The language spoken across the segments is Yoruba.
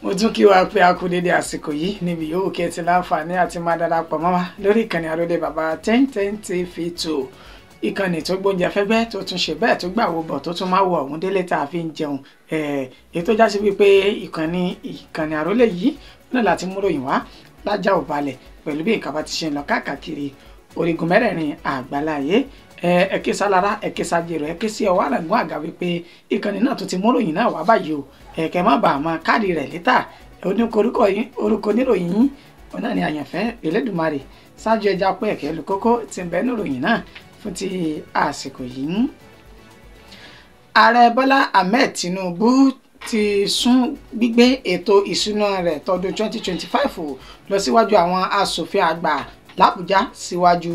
Mo tún kí wa pé a kú dédé àsìkò yìí níbi yòówù kí ẹ ti láǹfààní àti máa darapọ̀ mọ́ wa lórí ìkànnì Àrólé Bàbá 1010 TV 2, ìkànnì tó gbóúnjẹ fẹ́gbẹ́, tó tún ṣe bẹ́ẹ̀ tó gbà wo bọ̀, tó tún máa wọ ọ̀hún délé tá a fi ń jẹun. Èyí tó já sí wípé ìkànnì Àrólé yìí náà láti mú ròyìn wá lájà ò balẹ̀ pẹ̀lú bí nǹkan bá ti ṣe ń lọ káàkiri orígun mẹ́rẹ̀ẹ̀rin àgbáláyé. Ẹ ké sálára, ẹ ké sájèrò, ẹ ké sí ọwọ́ àràngún àga wípé ìkànnì náà tó ti mú ròyìn náà wá báyìí o. Ẹ̀kẹ́ má bàa máa káàdì rẹ̀ létà. Orúkọ oníròyìn yín ọ̀nà ni Àyànfẹ́ Elédùmarè. Ṣáájú ẹja pé ẹ̀kẹ́ lu kókó tí ń bẹ níròyìn náà fún ti àsìkò yìí. Ààrẹ Bọ́lá Ahmed Tinubu ti sún gbígbé ètò ìṣúná rẹ̀ tọdún 2025 lọ síwájú àwọn aṣòfin àgbà l'Àbújá síwájú.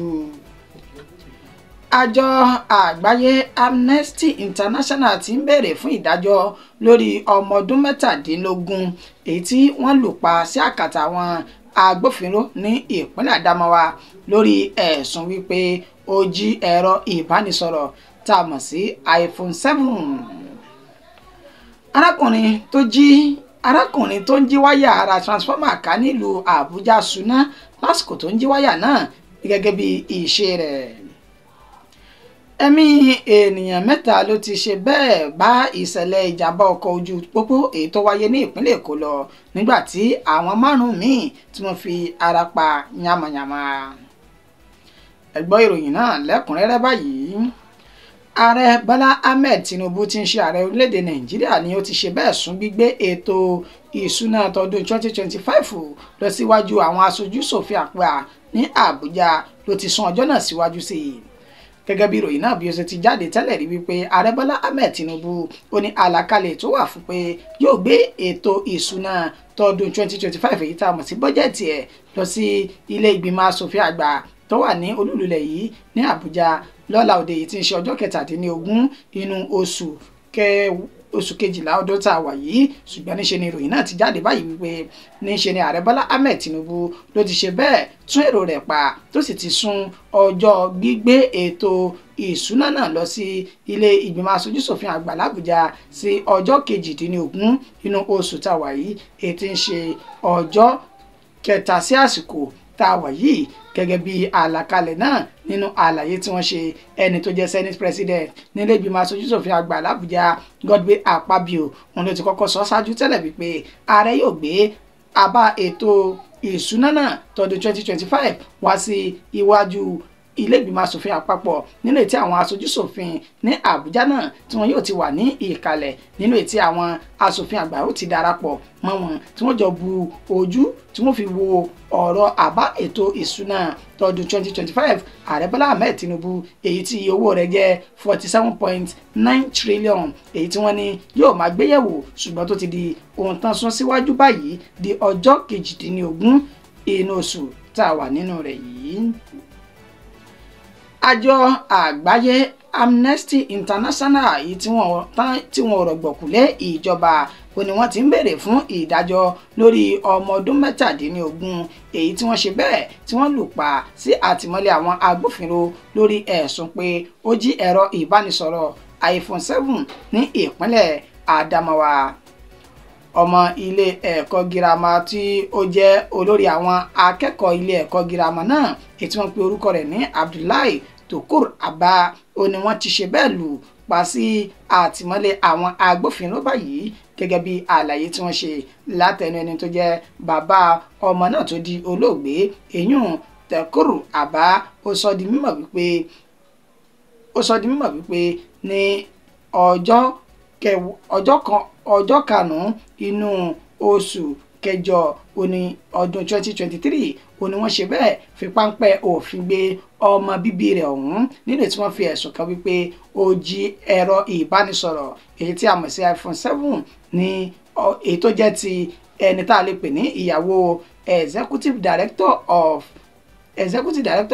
Àjọ àgbáyé Amnesty International ti ń béèrè fún ìdájọ́ lórí ọmọ ọdún 17 èyí tí wọ́n lù pa sí àkàtà àwọn agbófinró ní ìpínlẹ̀ Adamawa lórí ẹ̀sùn wípé ó jí ẹ̀rọ ìbánisọ̀rọ̀ tá a mọ̀ sí iPhone 7. Arákùnrin tó ń jí wáyà ara transformer ká nílùú Àbújá ṣúná lásìkò tó ń jí wáyà náà gẹ́gẹ́ bí ìṣe rẹ̀. Ẹ̀mí ènìyàn 3 ló ti ṣe bẹ́ẹ̀ bá ìṣẹ̀lẹ̀ ìjàmbá ọkọ̀ ojú pópó èyí tó wáyé ní ìpínlẹ̀ Èkó lọ nígbà tí àwọn 5 míì tí wọ́n fi ara pa yàmàyàmà. Ẹ gbọ́ ìròyìn náà lẹ́kùnrẹ́rẹ́ báyìí. Ààrẹ Bọ́lá Ahmed Tinubu tí ń ṣe ààrẹ orílẹ̀-èdè Nàìjíríà ni ó ti ṣe bẹ́ẹ̀ sún gbígbé ètò ìṣúná tọdún 2025 lọ síwájú àwọn aṣojú-ṣòfin àgbà ní Àbújá, ló ti sún ọjọ́ náà síwájú sí i. Gẹ́gẹ́ bí ìròyìn náà bí ó ṣe ti jáde tẹ́lẹ̀ rí wípé ààrẹ Bọ́lá Ahmed Tinubu ó ní àlàkalẹ̀ tó wà fún pé yóò gbé ètò ìṣúná tọdún 2025 èyí tá a mọ̀ sí bọ́jẹ̀tì ẹ̀ lọ sí ilé ìgbìmọ̀ aṣòfin àgbà tó wà ní olúlulẹ̀ yìí ní Àbújá lọ́la òde yìí tí ń ṣe ọjọ́ 17 inú oṣù kejìlá ọdún tá a wà yìí. Ṣùgbọ́n níṣe ni ìròyìn náà ti jáde báyìí wípé níṣe ni ààrẹ Bọ́lá Ahmed Tinubu ló ti ṣe bẹ́ẹ̀ tún èrò rẹ̀ pa tó sì ti sún ọjọ́ gbígbé ètò ìṣúná náà lọ sí ilé ìgbìmọ̀ aṣojúṣòfin àgbà l'Àbújá sí ọjọ́ 18 inú oṣù tá a wà yìí, èyí tí ń ṣe ọjọ́ 3 sí àsìkò tá a wà yìí. Gẹ́gẹ́ bí àlàkalẹ̀ náà nínú àlàyé tí wọ́n ṣe, ẹni tó jẹ́ Senate President nílé ìgbìmọ̀ aṣojúṣòfin àgbà l'Àbújá Godwin Akpabio òun ló ti kọ́kọ́ sọ ṣáájú tẹ́lẹ̀ wípé ààrẹ yóò gbé àbá ètò ìṣúná náà tọdún 2025 wá sí iwájú ilé ìgbìmọ̀ aṣòfin àpapọ̀ nínú ètí àwọn aṣojúṣòfin ní Àbújá náà tí wọn yóò ti wà ní ìkàlẹ̀, nínú ètí àwọn aṣòfin àgbà ó ti darapọ̀ mọ́ wọn tí wọ́n jọ bu ojú tí wọ́n fi wo ọ̀rọ̀ àbá ètò ìṣúná tọdún 2025 ààrẹ Bọ́lá Ahmed Tinubu èyí tí iye owó rẹ̀ jẹ́ 47.9 trillion èyí tí wọ́n ní yóò máa gbéyẹ̀wò, ṣùgbọ́n tó ti di ohun tán sún síwájú báyìí di ọjọ́ 18 inú oṣù tá a wà nínú rẹ̀ yìí. Àjọ àgbáyé Amnesty International yìí tí wọ́n rọ̀gbọ̀kú lé ìjọba ó ní wọ́n ti ń béèrè fún ìdájọ́ lórí ọmọ ọdún 17 èyí tí wọ́n ṣe bẹ́ẹ̀ tí wọ́n lù pa sí àtìmọ́lé àwọn agbófinró lórí ẹ̀sùn pé ó jí ẹ̀rọ ìbánisọ̀rọ̀ iPhone 7 ní ìpínlẹ̀ Adamawa. Ọmọ ilé ẹ̀kọ́ girama tí ó jẹ́ olórí àwọn akẹ́kọ̀ọ́ ilé ẹ̀kọ́ girama náà èyí tí wọ́n pe orúkọ rẹ̀ ní Abdullahi Tukur Abba ó ní wọ́n ti ṣe bẹ́ẹ̀ lù pa sí àtìmọ́lé àwọn agbófinró báyìí. Gẹ́gẹ́ bí àlàyé tí wọ́n ṣe látẹnu ẹni tó jẹ́ bàbá ọmọ náà tó di olóògbé èyún Tukur Abba, ó sọ di mímọ̀ wípé ní ọjọ́ 5 inú oṣù kẹjọ òní ọdún 2023 òní wọ́n ṣe bẹ́ẹ̀ fi páńpẹ́ òfin gbé ọmọ bíbí rẹ̀ ọ̀hún nínú tí wọ́n fi ẹ̀sùn kan wípé ó jí ẹ̀rọ ìbánisọ̀rọ̀ èyí tí a mọ̀ sí iPhone 7 ní èyí tó jẹ́ ti ẹni tá a lè pè ní ìyàwó Executive Director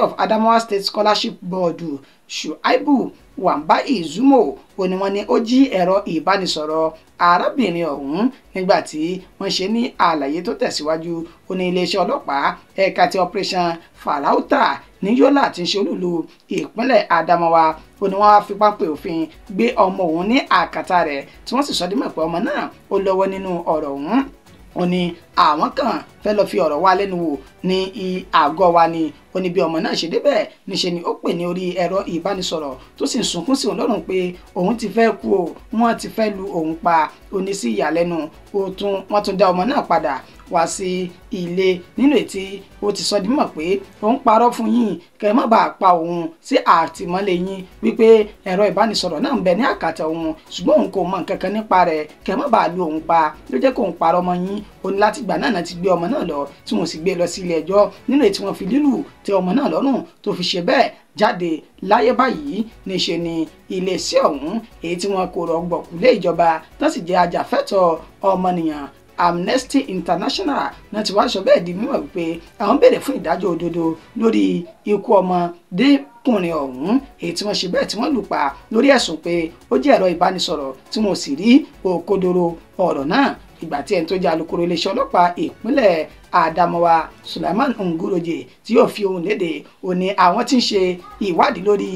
of Adamawa State Scholarship Board Shuaibu Wamba Izumo ó ní wọ́n ní ó jí ẹ̀rọ ìbánisọ̀rọ̀ arábìnrin ọ̀hún nígbà tí wọ́n ṣe ní àlàyé tó tẹ̀síwájú. Ó ní iléeṣẹ́ ọlọ́pàá ẹ̀ka ti Operation Farauta ní Yola tí ń ṣe olúlu ìpínlẹ̀ Adamawa ó ní wọ́n wá fi pápẹ́ òfin gbé ọmọ òun ní àkàtà rẹ̀ tí wọ́n sì sọ dímọ̀ pé ọmọ náà ó lọ́wọ́ nínú ọ̀rọ̀ ọ̀hún. Ó ní àwọn kan fẹ́ lọ fi ọ̀rọ̀ wá lẹ́nu wò ní àgọ́ wa ni. Ó ní bí ọmọ náà ṣe débẹ̀ níṣe ni ó pè ní orí ẹ̀rọ ìbánisọ̀rọ̀ tó sì ń sunkún sí òun lọ́rùn pé òun ti fẹ́ kú o, wọ́n ti fẹ́ lu òun pa. Ó ní sí ìyàlẹ́nu wọ́n tún dá ọmọ náà padà wá sí ilé nínú ètí ó ti sọ di mímọ̀ pé òun parọ́ fún yín kẹ́ má bàa pa òun sí àtìmọ́lé yín, wípé ẹ̀rọ ìbánisọ̀rọ̀ náà ń bẹ ní àkàtà òun ṣùgbọ́n òun kò mọ nǹkan kan nípa rẹ̀, kẹ́ má bàa lu òun pa ló jẹ́ kó òun parọ́ mọ́ yín. Ó ní láti gbà náà ti gbé ọmọ náà lọ tí wọ́n sì gbé lọ sí ilé ẹjọ́ nínú ètí wọ́n fi lílù tẹ ọmọ náà lọ́rùn tó fi ṣe bẹ́ẹ̀ jáde láyé báyìí. Níṣe ni iléeṣẹ́ ọ̀hún èyí tí wọn kò rọ̀gbọ̀kú lé ìjọba tó sì jẹ́ ajàfẹ́tọ̀ọ́ ọmọnìyàn Amnesty International náà ti wá sọ bẹ́ẹ̀ di mímọ̀ wípé àwọn béèrè fún ìdájọ́ òdodo lórí ikú ọmọdékùnrin ọ̀hún èyí tí wọ́n ṣe bẹ́ẹ̀ tí wọ́n lù pa lórí ẹ̀sùn pé ó jẹ́ ẹ̀rọ ìbánisọ̀rọ̀ tí wọ́n sì rí òkodoro ọ̀rọ̀ náà. Ìgbà tí ẹni tó jẹ́ alukoro iléeṣẹ́ ọlọ́pàá ìpínlẹ̀ Adamawa Sulaiman Nguroje tí yóò fi ohùn léde, ó ní àwọn tí ń ṣe ìwádìí lórí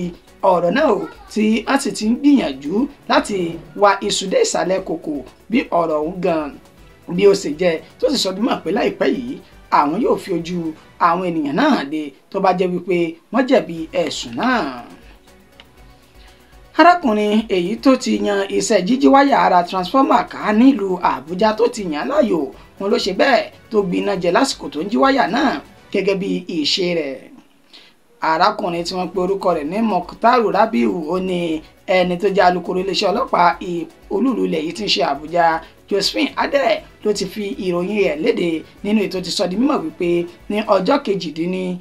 ọ̀rọ̀ náà o, tí wọ́n sì ti ń gbìyànjú láti wá iṣu dé ìsàlẹ̀ kòkò bí ọ̀rọ̀ ọ̀hún gan bí ó ṣe jẹ́, tó sì sọ bímọ pé láìpẹ́ yìí àwọn yóò fi ojú àwọn ènìyàn náà dé tó bá jẹ́ wípé wọ́n jẹ̀bi ẹ̀sùn náà. Arákùnrin èyí tó ti yan iṣẹ́ jíjí wáyà ara transformer ká nílùú Àbújá tó ti yàn láàyò wọn ló ṣe bẹ́ẹ̀ tó gbiná jẹ lásìkò tó ń jí wáyà náà gẹ́gẹ́ bí ìṣe rẹ̀. Arákùnrin tí wọ́n pe orúkọ rẹ̀ ní Mukhtaru Rabiu ó ní ẹni tó jẹ́ alukoro iléeṣẹ́ ọlọ́pàá olúùlú ilẹ̀ yìí tí ń ṣe Àbújá Josephine Adé ló ti fi ìròyìn rẹ̀ léde nínú ètò ti sọ di mímọ̀ wípé ní ọjọ́ 28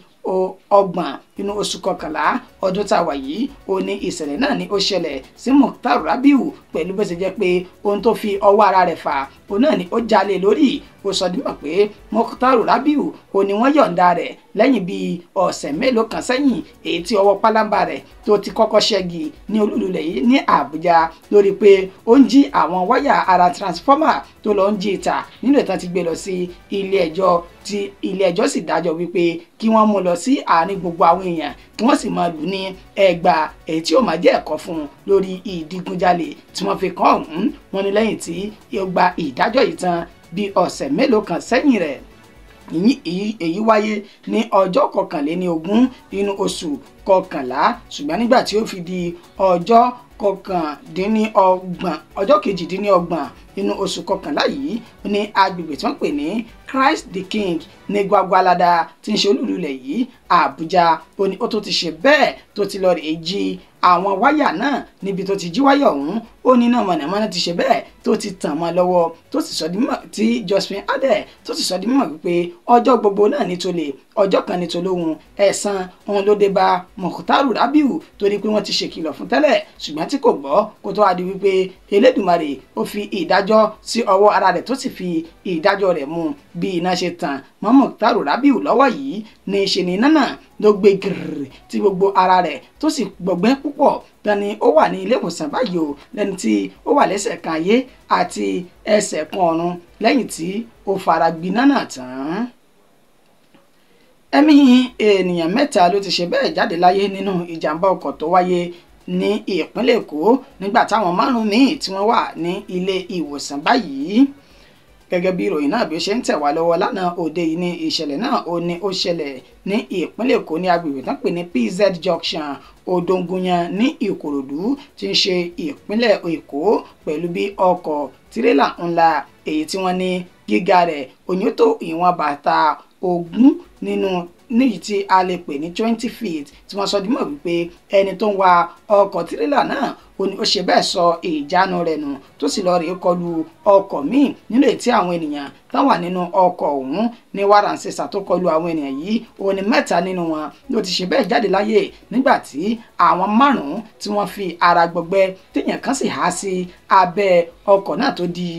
nínú oṣù kọkànlá ọdún tá a wà yìí ó ní ìṣẹ̀lẹ̀ náà ni ó ṣẹlẹ̀ sí Mukhtar Rabiu pẹ̀lú bó ṣe jẹ́ pé ohun tó fi ọwọ́ ara rẹ̀ fà òun náà ni ó jalè lórí. Ó sọ dímọ̀ pé Mukhtar Rabiu ó ní wọ́n yọ̀ǹda rẹ̀ lẹ́yìn bíi ọ̀sẹ̀ mélòó kan sẹ́yìn èyí tí ọwọ́ pálábá rẹ̀ tó ti kọ́kọ́ ṣẹ́gi ní olúlulẹ̀ yìí ní Àbújá lórí pé ó ń jí àwọn wáyà ara transformer tó lọ ń jí ìta nínú ìtàn ti gbé lọ sí ilé ẹjọ́ tí ilé ẹjọ́ sì dájọ́ wípé kí wọ́n mú lọ sí àárín gbogbo àwọn èèyàn kí wọ́n sì máa lù ní ẹgbà èyí tí ó máa jẹ́ ẹ̀kọ́ fún un lórí ìdígunjalè tí wọ́n fi kàn ọ̀hún. Wọ́n ní lẹ́yìn tí ó gba ìdájọ́ yìí tán bí ọ̀sẹ̀ mélòó kan sẹ́yìn rẹ̀ èyí wáyé ní ọjọ́ 21 nínú oṣù kọkànlá, ṣùgbọ́n nígbà tí ó fi di ọjọ́ 28 nínú oṣù kọkànlá yìí ní agbègbè tí wọ́n pè ní Christ the King ní Gwagwalada tí ń ṣe olúùlú ilẹ̀ yìí Àbújá ó ní ó tó ti ṣe bẹ́ẹ̀ tó ti lọ rèé jí àwọn wáyà náà níbi tó ti jí wáyà ọ̀hún. Ó ní náà mọ̀nàmọ́ná ti ṣe bẹ́ẹ̀ tó ti tàn mọ́ lọ́wọ́ tó sì sọ di mímọ̀ tí Josephine Adé tó sì sọ di mímọ̀ wípé ọjọ́ gbogbo náà ní tolè ọjọ́ kan ní tolóhun ẹ̀san òun ló dé bá Mukhtar Rabiu torí pé wọ́n ti ṣèkìlọ̀ fún tẹ́lẹ̀ ṣùgbọ́n tí kò gbọ́ kó tó wá di wípé Elédùmarè ó fi ìdájọ́ sí ọwọ́ ara rẹ̀ tó sì fi ìdájọ́ rẹ̀ mú. Bí iná ṣe tàn mọ́ Mukhtar Rabiu lọ́wọ́ yìí ní ṣe ni iná náà ló gbé gírì tí gbogbo ara rẹ̀ tó sì gbọgbẹ́ púpọ̀ tán ni ó wà ní ilé ìwòsàn báyìí o, lẹ́ni tí ó wà lẹ́sẹ̀ kan ayé àti ẹsẹ̀ kan ọ̀run lẹ́yìn tí ó fara gbiná náà tán. Ẹ̀mí ènìyàn mẹ́ta ló ti ṣe bẹ́ẹ̀ jáde láyé nínú ìjàmbá ọkọ̀ tó wáyé ní ìpínlẹ̀ Èkó nígbà táwọn márùn-ún míì tí wọ́n wà ní ilé ìwòsàn báyìí. Gẹ́gẹ́ bí ìròyìn náà bí ó ṣe ń tẹ̀ wá lọ́wọ́ lánàá òde yìí ní ìṣẹ̀lẹ̀ náà ó ní ó ṣẹlẹ̀ ní ìpínlẹ̀ Èkó ní agbègbè tán pè ní PZ Junction Odongunyan ní Ìkòròdú tí ń ṣe ìpínlẹ̀ Èkó pẹ̀lú bí ọkọ̀ tirẹ́là ńlá èyí tí wọ́n ní gíga rẹ̀ òyìn tó ìwọ̀n bàtà 20 nínú níyì tí a lè pè ní 20 feet tí wọ́n sọ di mọ̀ wípé ẹni tó ń wa ọkọ̀ tirẹ́là náà ó ní ó ṣe bẹ́ẹ̀ sọ ìjánu rẹ̀ nù tó sì lọ rèé kọlu ọkọ̀ míì nínú ètí àwọn ènìyàn tán wà nínú ọkọ̀ ọ̀hún ní wàràǹṣeṣà tó kọlu àwọn ènìyàn yìí. Ó ní mẹ́ta nínú wọn ló ti ṣe bẹ́ẹ̀ jáde láyé nígbà tí àwọn márùn-ún tí wọ́n fi ara gbọgbẹ́ téèyàn kan sì há sí abẹ́ ọkọ̀ náà tó di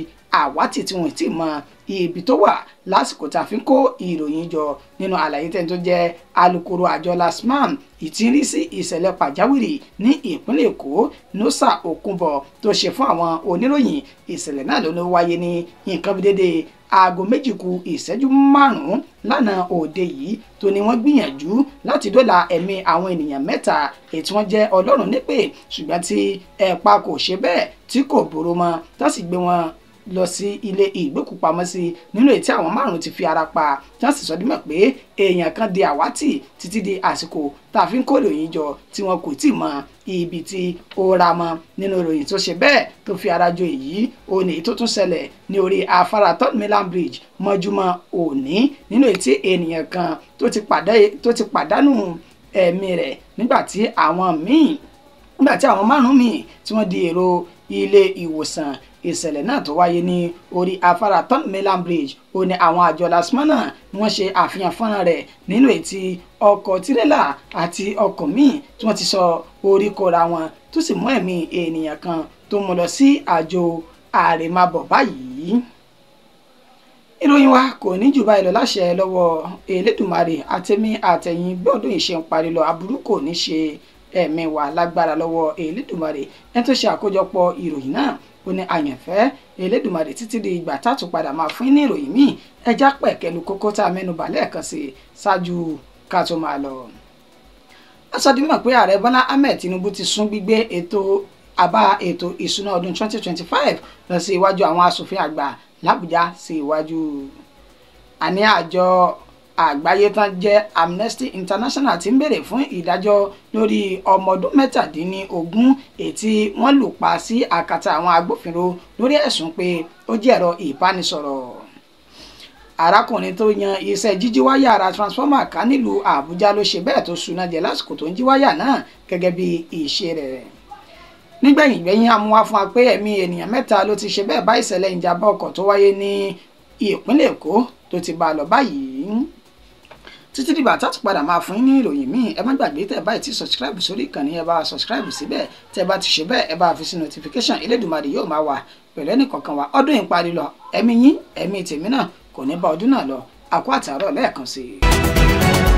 àwátì tí wọ́n ti mọ ibi tó wà lásìkò tá a fi ń kó ìròyìn jọ. Nínú àlàyé tẹ́ni tó jẹ́ alukoro àjọ LASTMA ìtìrísí ìṣẹ̀lẹ̀ pàjáwìrì ní ìpínlẹ̀ Èkó Nosa Okunbo tó ṣe fún àwọn oníròyìn, ìṣẹ̀lẹ̀ náà ló wáyé ní nǹkan bí dédé 2:05 lánàá òde yìí tó ní wọ́n gbìyànjú láti dóòlà ẹ̀mí àwọn ènìyàn mẹ́ta èyí tí wọ́n jẹ́ Ọlọ́run nípè ṣùgbọ́n tí ẹ̀pa kò ṣe bẹ́ẹ̀ tí kò bóró mọ́ tó sì gbé wọn lọ sí ilé ìgbókùpamọ́sí nínú èyí tí àwọn márùn-ún ti fi ara pa, tí wọ́n sì sọ dímọ̀ pé èèyàn kan di àwátì títí di àsìkò tá a fi ń kó ìròyìn jọ tí wọn kò tíì mọ ibi tí ó ra mọ́. Nínú ìròyìn tó ṣe bẹ́ẹ̀ tó fi ara jọ èyí, òun èyí tó tún ṣẹlẹ̀ ní orí afárá Third Mainland Bridge mọ́júmọ́ òní nínú èyí tí ènìyàn kan tó ti pàdánù ẹ̀mí rẹ̀ nígbà tí àwọn márùn-ún míì tí wọ́n di èrò ilé ìwòsàn. Ìṣẹ̀lẹ̀ náà tó wáyé ní orí afárá Third Mainland Bridge ó ní àwọn àjọ LASTMA náà ni wọ́n ṣe àfihàn fọ́nrán rẹ̀ nínú ètí ọkọ̀ tirẹ́là àti ọkọ̀ míì tí wọ́n ti sọ orí kóra wọn tó sì mú ẹ̀mí ènìyàn kan tó mú lọ sí àjò àrèmábọ̀ báyìí. Ìròyìn wa kò ní jù báyìí lọ láṣẹ lọ́wọ́ Elédùmarè. Àtẹ̀mí àtẹ̀yìn gbọ́dọ̀ ìṣe ń parí lọ, aburú kò ní ṣe ẹ̀mí wa lágbára lọ́wọ́ Elédùmarè. Ẹni tó ṣe àkójọpọ̀ ìròyìn náà ó ní àyànfẹ́ Elédùmarè. Títí di ìgbà tátù padà máa fún ní ìròyìn míì, ẹja pẹ̀kẹ́lu kókó tá a mẹ́nubà lẹ́ẹ̀kan sí ṣáájú ká tó máa lọ. A sọ di mímọ̀ pé ààrẹ Bọ́lá Ahmed Tinubu ti sún gbígbé ètò àbá ètò ìṣúná ọdún 2025 lọ sí iwájú àwọn aṣòfin àgbà l'Àbújá sí iwájú. Àní àjọ àgbáyé tán jẹ́ Amnesty International ti ń béèrè fún ìdájọ́ lórí ọmọ ọdún 17 ètí wọ́n lù pa sí àkàtà àwọn agbófinró lórí ẹ̀sùn pé ó jí ẹ̀rọ ìbánisọ̀rọ̀. Arákùnrin tó yan iṣẹ́ jíjí wáyà ara transformer ká nílùú Àbújá ló ṣe bẹ́ẹ̀ tó suná jẹ lásìkò tó ń jí wáyà náà gẹ́gẹ́ bí ìṣe rẹ̀. Nígbẹ̀yìn gbẹ̀yìn amúwá fún wa pé ẹ̀mí ènìyàn 3 ló ti ṣe bẹ́ẹ̀ bá ìṣẹ̀lẹ̀ ìjàmbá ọkọ̀ tó wáyé ní ìpínlẹ̀ Èkó tó ti bá a lọ báyìí. Títí dìgbà tá a tún padà máa fún yín ní ìròyìn míì, ẹ má gbàgbé tẹ́ báyìí tí subscribe sórí ìkànnì, ẹ bá subscribe síbẹ̀. Tẹ́ bá ti ṣe bẹ́ẹ̀, ẹ bá fi sí notification. Elédùmarè yóò máa wà pẹ̀lú ẹnì kọ̀ọ̀kan wa. Ọdún yìí ń parí lọ, ẹ̀mí yín ẹ̀mí tèmi náà kò ní bá ọdún náà lọ. Àkó àtàárọ̀ lẹ́ẹ̀kan sí i.